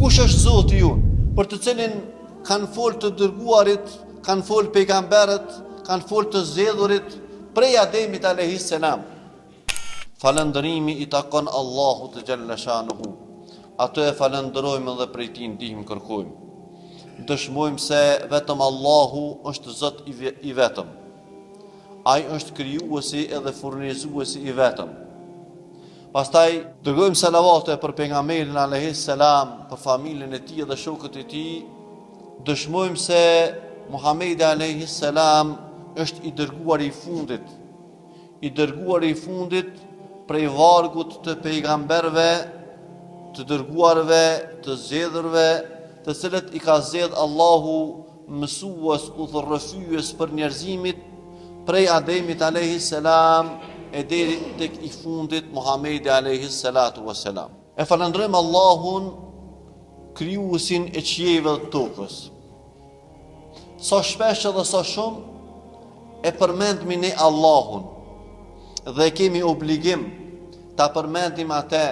Kush është Zoti jonë, për të cilin kanë folë të dërguarit, kanë folë pejgamberët, kanë folë të zgjedhurit prej Ademit alejhi selam. Falënderimi i takon Allahut xhelle shanuhu. Atë e falënderojmë dhe prej tij ndihmë kërkojmë. Dëshmojmë se vetëm Allahu është Zot i vetëm. Ai është krijuesi edhe furnizuesi i vetëm. Pastaj dërgojmë salavate për pejgamberin alejhi selam, për familjen e tij dhe shokët e tij. Dëshmojmë se Muhamedi alejhi selam është i dërguari i fundit, i dërguari i fundit prej vargut të pejgamberëve, të dërguarve, të zgjedhurve, të cilët i ka zgjedh Allahu mësues udhërrëfyes për njerëzimit prej Ademit alejhi selam e deri tek i fundit Muhamedi alejhi salatu vesselam. E falënderojmë Allahun krijuesin e qiejve dhe tokës. Sa shpesh edhe sa shumë e përmendmi ne Allahun dhe e kemi obligim ta përmendim atë,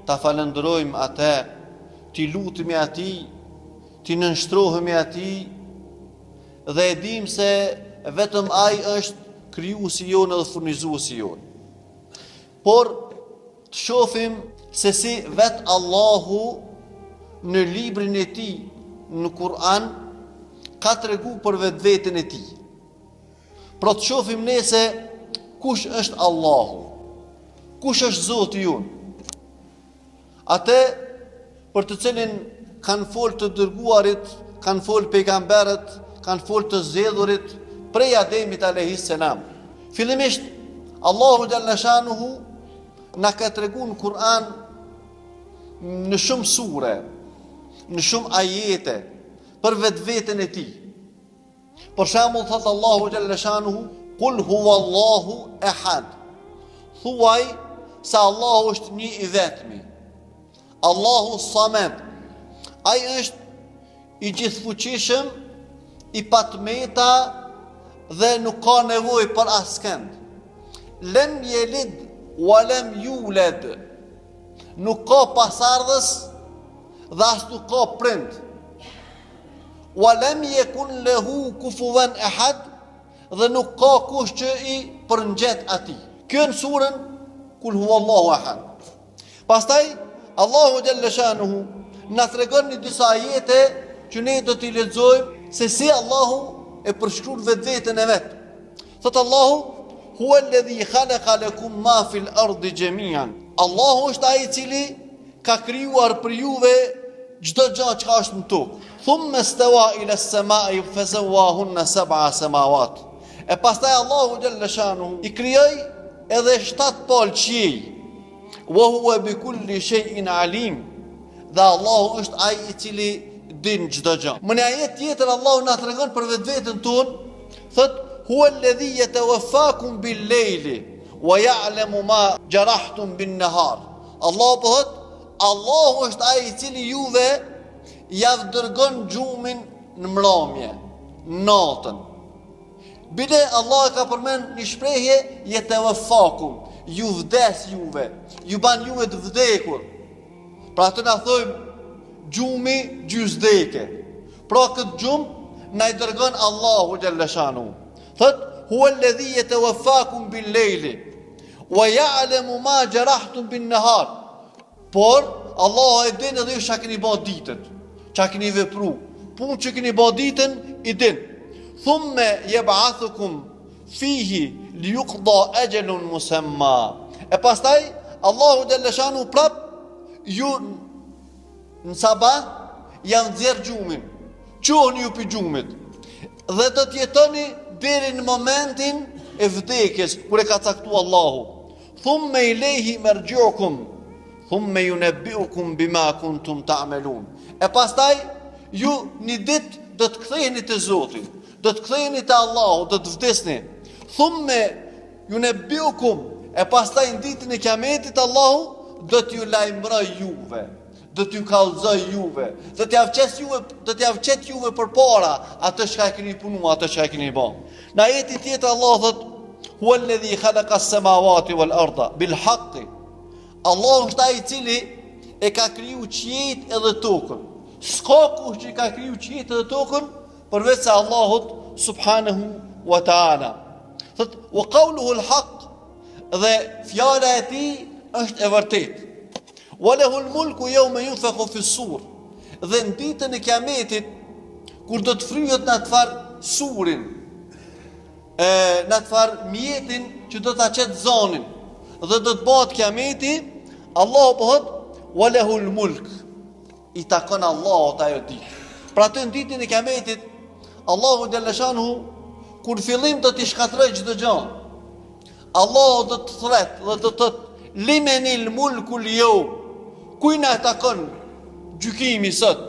ta falënderojmë atë, t'i lutemi atij, T'i nënshtrohemi atij dhe e dimë se vetëm ai është krijuesi jonë dhe furnizuesi jonë. Por të shohim se si vetë Allahu në librin e tij në Kur'an ka tregu për vetveten e tij. Pra të shohim ne se kush është Allahu, kush është Zoti jonë. Atë për të cilin kanë folë të dërguarit, kanë folë pejgamberët, kanë folë të zgjedhurit prej Ademit alejhi selam. Fillimisht Allahu xhalla shanuhu na ka tregu në Kur'an në shumë sure, në shumë ajete për vetveten e tij. Për shembull thot Allahu xhalla shanuhu, "Kul huwa Allahu ehad." Thuaj se Allahu është një i vetmi. Allahu Samed. Ai është i gjithëfuqishëm, i pa të meta dhe nuk ka nevojë për askënd. Lem jelid wa lem juled. Nuk ka pasardhës dhe as nuk ka prind. Wa lem jekun lehu kufuven ehad dhe nuk ka kush që i përngjet atij. Kjo në surën Kul huwallahu ahad. Pastaj Allahu xhalla shanuhu na tregon në disa ajete që ne do t'i lexojmë se si Allahu e përshkruan vetveten e vet. Thot Allahu huwa alladhi khalaqa lakum ma fil ardi jami'an. Allahu është ai i cili ka krijuar për juve çdo gjë që është në tokë. Thumma stawa ila as-sama'i fasawwahunna sab'a samawat. E pastaj Allahu xhalla shanuhu i krijoi edhe shtat palë qiej. Wa huwa bi kulli shay'in alim. Dhe Allahu është ai i cili din çdo gjë. Në një ajet tjetër Allahu na tregon për vetveten tonë, thot huwa alladhi yatawaffakum bil-layli wa ya'lamu ma jarahtum bin-nahar. Allahu po thot, Allahu është ai i cili juve jav dërgon gjumin në mramje, natën. Bile Allah e ka përmend një shprehje jetewaffakum, ju vdes juve, ju ban juve të vdekur. Pra atë na thojmë gjumi gjys vdekje. Pra këtë gjumë na i dërgon Allahu xhalla shanuhu. Thot huwa alladhi yatawaffakum bil-layli wa ya'lamu ma jarahtum bin-nahar. Por Allahu e din edhe ju çka keni ba ditën, çka keni vepru. Punë që keni ba ditën i din. Thumme yab'athukum fihi liyuqda ajalun musamma. E pastaj Allahu xhalla shanuhu prap ju Në sabah jav nxjerr gjumin. Çoheni ju pi gjumit. Dhe do të jetoni deri në momentin e vdekjes kur e ka caktu Allahu. Thumme ilejhi merxhiukum, thumme junebbiukum bima kuntum ta'melun. E pastaj ju një ditë do të ktheheni te Zoti, do të ktheheni te Allahu, do të vdesni. Thumme Junebbiukum, e pastaj në ditën e Kiametit Allahu do t'ju lajmëroj juve, do t'ju kallzoj juve, do t'jav qes juve, do t'jav qet juve përpara atë çka e keni punu, atë çka e keni ba. Në ajetin tjetër Allahu thot: "Huwa alladhi khalaqa as-samawati wal arda bil haqqi." Allahu është ai i cili e ka kriju qiejt edhe tokën. S'ka kush që i ka kriju qiejt edhe tokën përveç se Allahut subhanahu wa taala. Thot wa qawluhu al-haq dhe fjala e tij është e vërtetë. Wa lahu al-mulku yawma yunfakhu fi sur. Dhe në ditën e Kiametit kur do të fryhet në atë farë surin, e në atë farë mjetin që do ta qet zonin dhe do të bëhet Kiameti, Allahu po thot wa lahu al-mulk. I takon Allahut ajo ditë. Pra aty në ditën e Kiametit, Allahu xhelleshanuhu kur fillim do t'i shkatërrojë çdo gjë. Allahu do të thret dhe do të thotë limenil mulkul jeum. Kujna i takon gjykimi sot?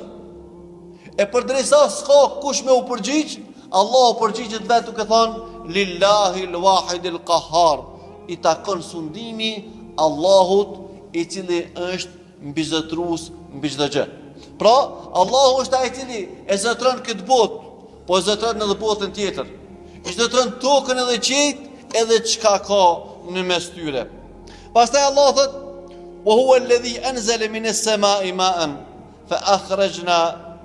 E përderisa s'ka kush me u përgjigj, Allahu përgjigjet vetë duke thonë lillahi l-wahidil qahhar. I takon sundimi Allahut i cili është mbizotërues mbi çdo gjë. Pra, Allahu është ai i cili e zotëron këtë botë, po e zotëron edhe botën tjetër. E zotëron tokën edhe qiejt, edhe çka ka në mes tyre. Pastaj Allahu thot: "Wa huwa alladhi anzala min as-sama'i ma'an fa akhrajna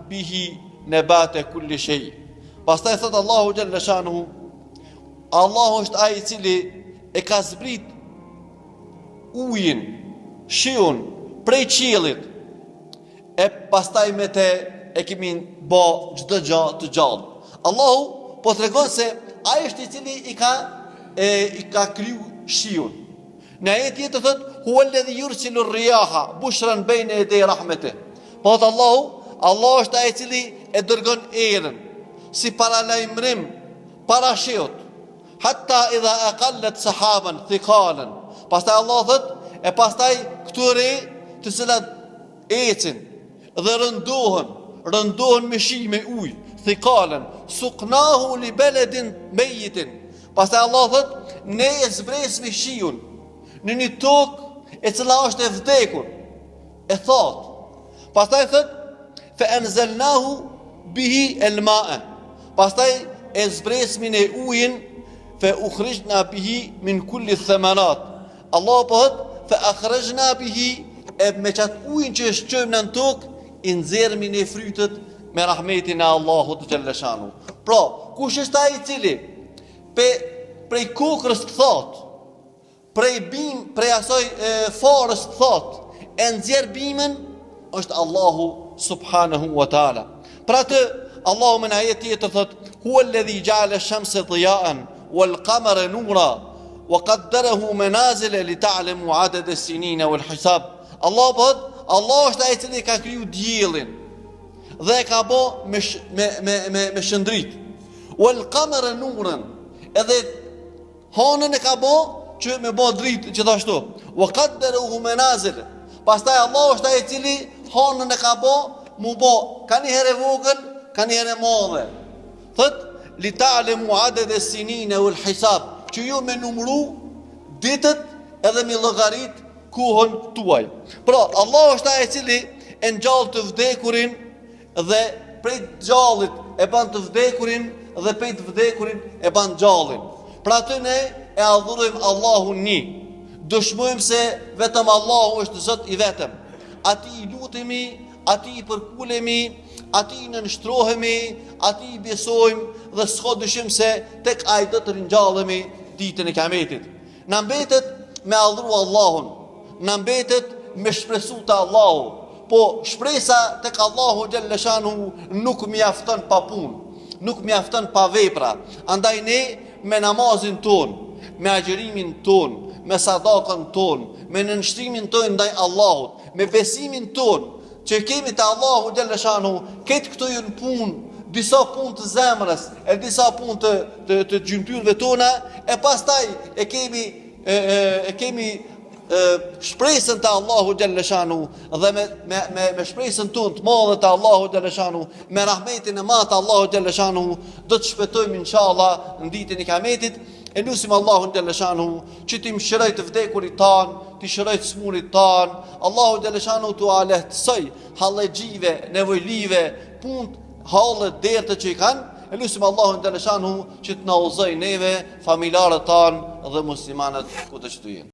bihi nabata kulli shay." Pastaj thot Allahu xhelle shanuhu, Allahu është ai i cili e ka zbrit ujin, shiun, prej qiellit, e pastaj me te e kemi bo çdo gja të gjallë. Allahu po tregon se ai është i cili i ka e i ka kriju shiun. Në ajet tjetër thot huwa alladhi yursilu ar-riyaha bushran bayna yaday rahmetih. Po thot Allahu, Allahu është ai i cili e dërgon erën si paralajmërim para shiut. Hatta idha aqallat sahaban thiqalan. Pastaj Allah thot, e pastaj këto re të cilat ecin dhe rëndohen, rëndohen me shi me ujë, thiqalan, suqnahu li baladin mayyitin. Pastaj Allah thot, ne e zbresmi shiun në një tokë e cila është e vdekur, e thatë. Pastaj thot fe enzelnahu bihi el ma'e. Pastaj e zbresmi ne ujin fe ukhrixhna bihi min kulli themerat. Allah po thot fe akhrexhna bihi e me qat ujin që e çojmë në tokë i nxjerrmi ne frytet me rahmetin e Allahut xhelleshanuhu. Pra, kush është ai i cili pe, prej kokrrës të thatë Prej bim, prej asaj e, farës të thatë, e nxjerr bimën, është Allahu subhanahu wa taala. Pra atë Allahu në ajet tjetër thot, huwa alladhi ja'ala ash-shamsa diya'an wal qamara nura wa qaddarahu manazila li ta'lamu 'adad as-sinina wal hisab. Allahu po thot, Allahu është ai i cili ka kriju diellin dhe e ka bo me me me me, me shndrit. Wal qamara nuran, edhe Hanën e ka bo që me bo dritë gjithashtu. Wa qaddaruhu manazil. Pastaj Allahu është ai i cili hanën e ka bo mu bo ka një herë e vogël, ka një herë e madhe. Thot li ta'lamu adad as-sinin wal hisab, që ju me numru ditët edhe me llogarit kohën tuaj. Pra, Allahu është ai i cili e ngjall të vdekurin Dhe prej të gjallit e ban të vdekurin dhe prej të vdekurin e ban gjallin. Pra atë ne e adhurojmë Allahun një. Dëshmojmë se vetëm Allahu është Zot i vetëm. Atij i lutemi, atij i përkulemi, atij i nënshtrohemi, atij i besojmë dhe s'ka dyshim se tek ai do të ringjallemi ditën e Kiametit. Na mbetet me adhuru Allahun, na mbetet me shpresu te Allahu, po shpresa tek Allahu xhelleshanuhu nuk mjafton pa punë, nuk mjafton pa vepra. Andaj ne me namazin tonë, me agjërimin tonë, me sadakën tonë, me nënshtrimin tonë ndaj Allahut, me besimin tonë, që kemi te Allahu xhelleshanuhu, këtë këto janë punë, disa punë të zemrës, e disa punë të, të, të gjymtyrëve tona, e pastaj e kemi, e, e, e kemi e, shpresën te Allahu xhelleshanuhu, dhe me, me, me, me shpresën tonë të madhe te Allahu xhelleshanuhu, me rahmetin e madh të Allahu xhelleshanuhu, do të shpëtojmë inshallah në ditën e Kiametit, E lusim Allahun xhelleshanuhu që t'i mëshirojë të vdekurit tanë, t'i shërojë të smurit tanë, Allahu xhelleshanuhu t'ua lehtësojë hallexhive, nevojlive, punët, hallet, dertet që i kanë, e lusim Allahun xhelleshanuhu që të na udhëzojë neve, familjarët tanë dhe muslimanët kudo që të jenë.